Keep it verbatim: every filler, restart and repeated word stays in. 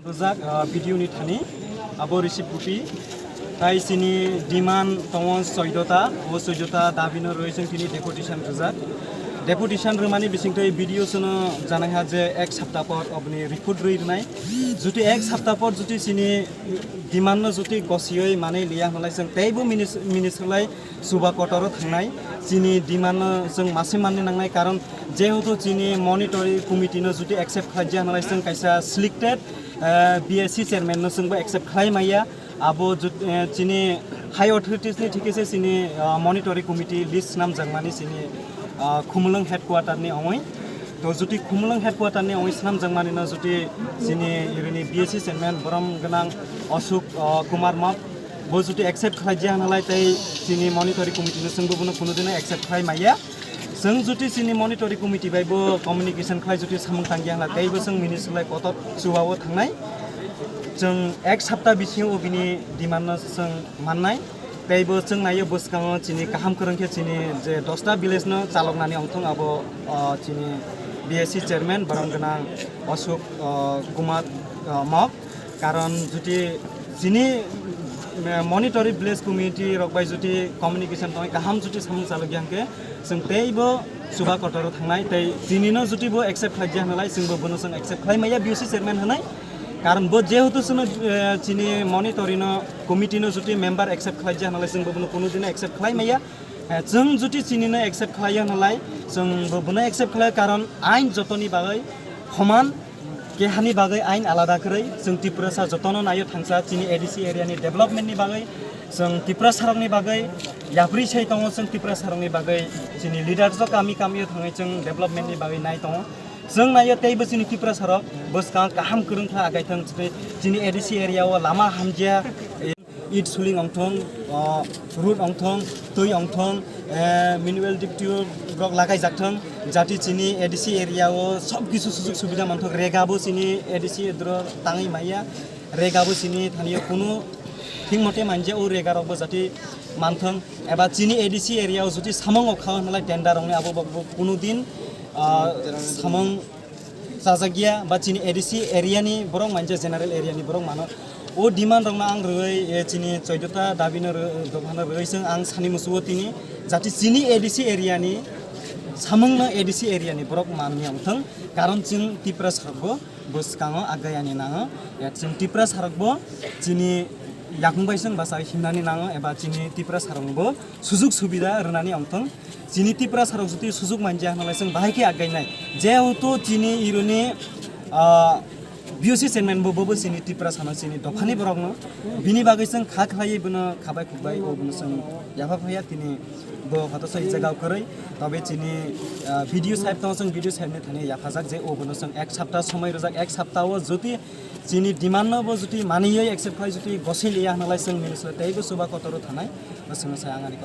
Rwjak, ah, video ni thani abo receive copy. Tai chini demand tongo choido ta, o choido ta dabi no rwi chwng tini deputation rwjak. Deputation rwmani bisingtwi video sono janai ha je ek sapta por obni report rwi rwnai. Juti ek sapta por juti chini demand no juti gosioi manwi liya hwnlai chwng teibo minis-, minister lai Suba kotoro thangnai, chini demand no chwng mase manni nangnai, karon jehetu chini monitoring committee no juti accept khlai ya hwnlai chwng kaisa selected, eh, B S C chairman no chwngbo accept khlai maya, abo jut-, eh, chini high authorities ni thikhe se chini, ah, monitoring committee list snamjakmani chini, ah, Khumulwng headquarter ni ongwi. To juti Khumulwng headquarter ni ongwi snamjakmani no juti chini irini B S C chairman borom gwnang Ashok, ah, Kumar Mok bo juti accept khlai ya hwnlai tei chini monitoring committee no chwngbo bono kunu dino accept khlai maya. Chwng juti chini monitoring committee bai bo communication khlai juti samung tang ya hwnlai tei bo chwng minister lai kotor chuba-o thangnai. Chwng ek sapta bisingo bini demand no chwng mannai. Tei bo chwng naio bwskango chini kaham kwrwng khe chini je dosta village no chaloknani ongthong abo, o, chini B S C chairman borom gwnang Ashok, o, Kumar, o, Mok. Karon juti chini, eh, monitoring village committee rok bai juti communication tongwi kaham juti samung chalok ya hwnkhe chwng teibo chuba kotoro thangnai tei chini no juti bo accept khlai ya hwnlai chwngbo bono chwng accept khlai maya B S C chairman hwnwi. Karon bo jehetu chwngno, eh, chini monitoring no committee no juti member accept khlai ya hwnlai chwngbo bono kunu dino accept khlai maya. Eh, chwng juti chini no accept khlai ya hwnlai chwngbo bono accept khlai karon ain jotoni bagwi homan. Kehani bagwi ain alada kwrwi, chwng Tiprasa jotono naio thangsa chini A D C area ni development ni bagwi, chwng Tiprasa rok ni bagwi yapri sai tongo, chwng Tiprasa rok ni bagwi chini leaders rok kami kami o thangwi chwng development ni bagwi nai tongo. Chwng naio teibo chini Tiprasa rok bwskang kaham kwrwng kha agai thang chini A D C area o lama hamjia. It suling ongthong, o, road ongthong, twi ongthong, eh, manual diptio rok lagai jak thong, jati chini A D C area o sob kisu sujug subida manthok, rega bo chini A D C dro tangwi maya, rega bo chini thani o kunu thik mote manja o rega rok bo jati manthong, eba chini A D C area o juti samung o kha hwnlai tender rok ni abo bo, bo kunu din, ah, samung chajakya ba chini A D C area ni borok manja general area ni borok mano. O demand rok no ang rwui, eh, chini choidota dabi no rw-, dopha no rwui chwng ang sani musugo tini jati chini A D C area ni samung no A D C area ni borok manni ongthong, karon chwng Tiprasa rok bo bwskango agayani nango. Ya chwng Tiprasa rok bo chini yakung bai chwng basa himnani nango eba chini Tiprasa rok bo sujug subida rwnani ongthong. Chini Tiprasa rok juti sujug manja hwnlai chwng bahai khe againai. Jehetu chini ironi, ah, B O C chairman bo, bo, bo chini Tiprasa no chini dophani borok no. Bini bagwi chwng kha khlaiwi bono khabai khukbai o bono chwng yapha phaiya tini bo hoto soi jaga kwrwi. Tobe chini, ah, B D O sahib tongo chwng B D O sahib ni thani yaphajak je o bono chwng ek sapta somoi rwjak, ek sapta o juti chini demand no bo juti maniyoi accept khlai juti gosiliya hwnlai chwng minister tei bo chuba kotoro thanai. Bo chwngno sai ang ani kormo.